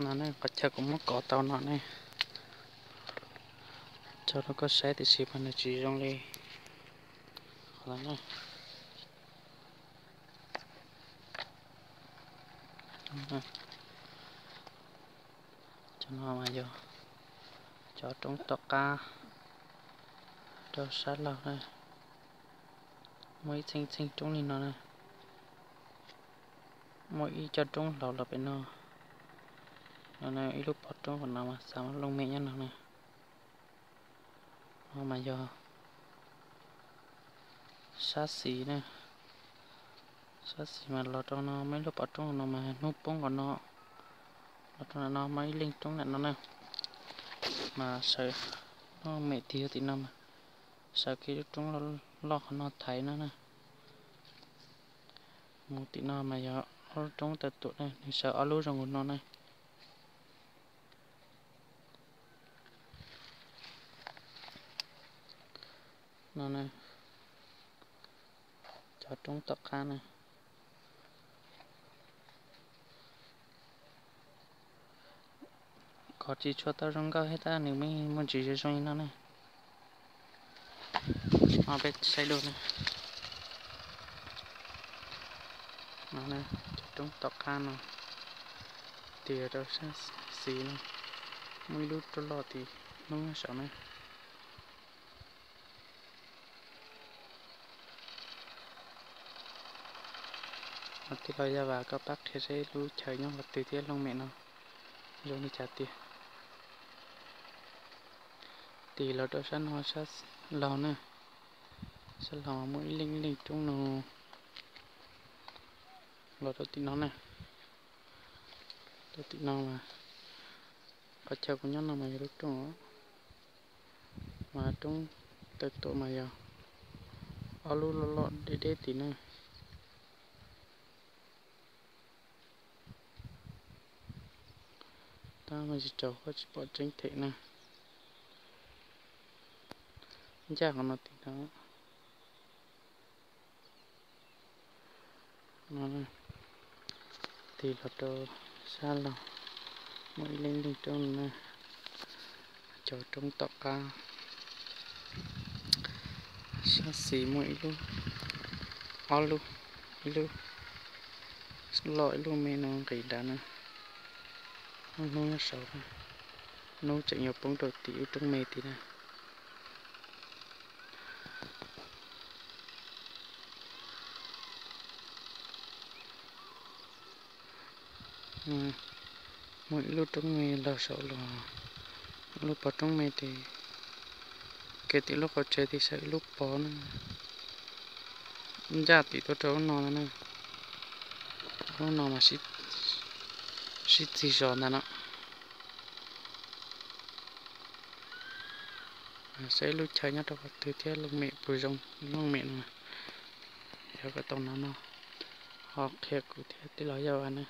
No ne, qhov chaw kuv muab kov tau no ne, tso rau koj saib tiam sis mas nws tsis zoo li qhov no ne. Cov no mas yog cov roob tom qab rau sab laug na. Muaj ib txheej txheej roob li no na. Muaj ib co roob hlau los pem no. No na, ib lub pov roob qhov no mas xav muaj looj mem nyob no na. No mas yog sab xis na. Sab xis mas los rau no muaj ib lub pov roob no mas hnub poob qhov no. Los rau no muaj ib leeg roob ntawm no na. Mas sawv looj mem tig tim no mas sawv kiag lub roob loj qhov no thaiv no na. Mus tim no mas yog ob lub roob tawm tuam na, nws sawv ob lub zoo nkaus no na. No na, cov roob tom qab na. Kov tsis tshua tau zoo nkauj thiab tab nws me muaj ntsis zoo zoo li no na. Os, peb saib dua na. No, cov roob tom qab no, tig rau sab xis no, muaj ib lub roob loj tim hnub saum na. Tij laug Yaj Vas, koj pab qhia saib lub chaw nyob qhov twg thiab looj mem no zoo li cas tiag. Tig los rau sab no sab laug na. Sab laug mas muaj ib leej ib leej roob no. Los rau tim no na. Rau tim no mas qhov chaw kuv nyob no mas yog lub roob, mas roob tawm tuam mas yog ob lub loj loj deb deb tim na. Tab mas tsis tsaus huab tsis pom tseeb them na. Ncaj qhov no tim no. Tig los rau sab laug, muaj ib leej leej roob no na. Cov roob tom qab, sab xis muaj ib lub, ob lub, ib lub loj ib lub me no nqis nrad na. Hnub nyob saud, hnub tseem yuav poob rau tim lub roob me tid na. Muaj ib lub roob me los saud los, lub pov roob me tid, kev tim lub qhov tsev tid saum ib lub pov na, ncaj tim tuaj rau lub no na. Lub no mas sib txig zos ntag no. Saib lub chaw nyob rau qhov twg thiab looj mem puas zoo, looj mem no. Yog koj tau no no, ho qhia kuv thiab tij laug Yaj Vas na.